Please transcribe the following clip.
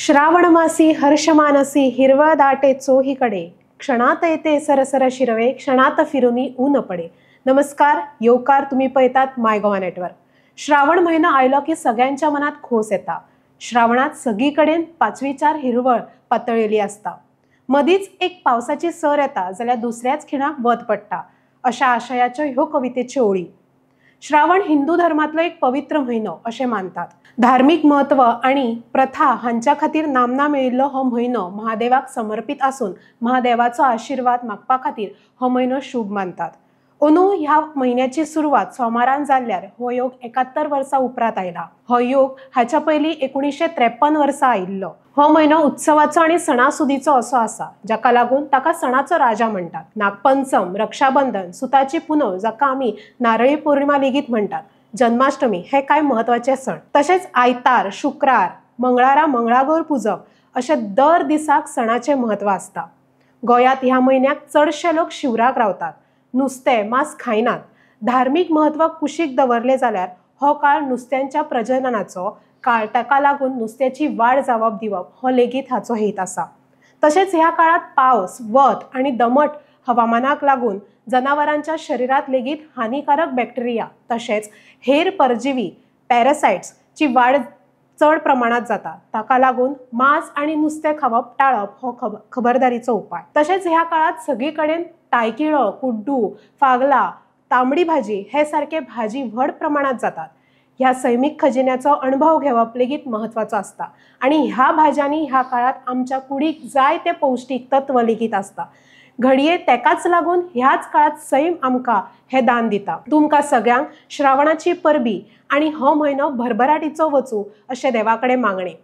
श्रावण मासी हर्षमानसी हिरवळ दाटे चोहीकडे, क्षणात येते सरसर शिरवे, क्षणात फिरुनी ऊन पडे। नमस्कार, येवकार तुम्ही पळयतात माय गोवा नेटवर्क। श्रावण महिनो आयलो की सगळ्यांच्या मनात खोस येता। श्रावणात सगळी कडेन पाचवीचार हिरवळ पातळिल्ली आसता। मदींच एक पावसाची सर येता जाल्यार दुसऱ्याच खिणाक वत पडटा, अशा आशयाच्यो ह्यो कवितेच्यो ओळी। श्रावण हिंदू धर्मातलो एक पवित्र म्हयनो अशें मानतात। धार्मीक म्हत्व आनी प्रथा हांच्या खातीर नामना मेळिल्लो हो म्हयनो महादेवाक समर्पीत आसून महादेवाचो आशिर्वाद मागपा खातीर हो म्हयनो शुभ मानतात। अंदू ह्या म्हयन्याची सुरवात सोमारान जाल्ल्यार हो योग 71 वर्सां उपरांत आयला। हो योग हाच्या पयलीं 1953 वर्सा आयिल्लो। हो म्हयनो उत्सवाचो आनी सणासुदीचो असो आसा, जाका लागून ताका सणाचो राजा म्हणटात। नागपंचम, रक्षाबंधन, सुताची पुनव जाका आमी नारळी पौर्णिमा लेगीत म्हणटात, जन्माष्टमी हे कांय म्हत्वाचे सण। तशेंच आयतार, शुक्रार, मंगळारा मंगळागौर पुजप अशे दर दिसाक सणाचें म्हत्व आसता। गोंयांत ह्या म्हयन्याक चडशे लोक शिवराक रावतात, नुस्तें मांस खायनात। धार्मीक म्हत्व कुशीक दवरलें जाल्यार हो काळ नुस्त्यांच्या प्रजननाचो काळ, ताका लागून नुस्त्याची वाड जावप दिवप हो लेगीत हाचो हेत आसा। तशेंच ह्या काळांत पावस, वत आनी दमट हवामानाक लागून जनावरांच्या शरिरांत लेगीत हानिकारक बॅक्टेरिया तशेंच हेर परजीवी पॅरासायट्सची वाड चड प्रमाणांत जाता। ताका लागून मांस आनी नुस्तें खावप टाळप हो खबरदारीचो उपाय। तशेंच ह्या काळांत सगळी कडेन तायकिळो, कुड्डू, फागला, तांबडी भाजी हे सारके भाजी व्हड प्रमाणांत जातात। ह्या सैमीक खजिन्याचो अणभव घेवप लेगीत म्हत्वाचो आसता आनी ह्या भाज्यांनी ह्या काळांत आमच्या कुडीक जाय ते पौश्टीक तत्व लेगीत आसता। घडये तेकाच लागून ह्याच काळांत सैम आमकां हे दान दिता। तुमकां सगळ्यांक श्रावणाची परबी आनी हो म्हयनो भरभराटीचो वचूं अशें देवा कडेन मागणें।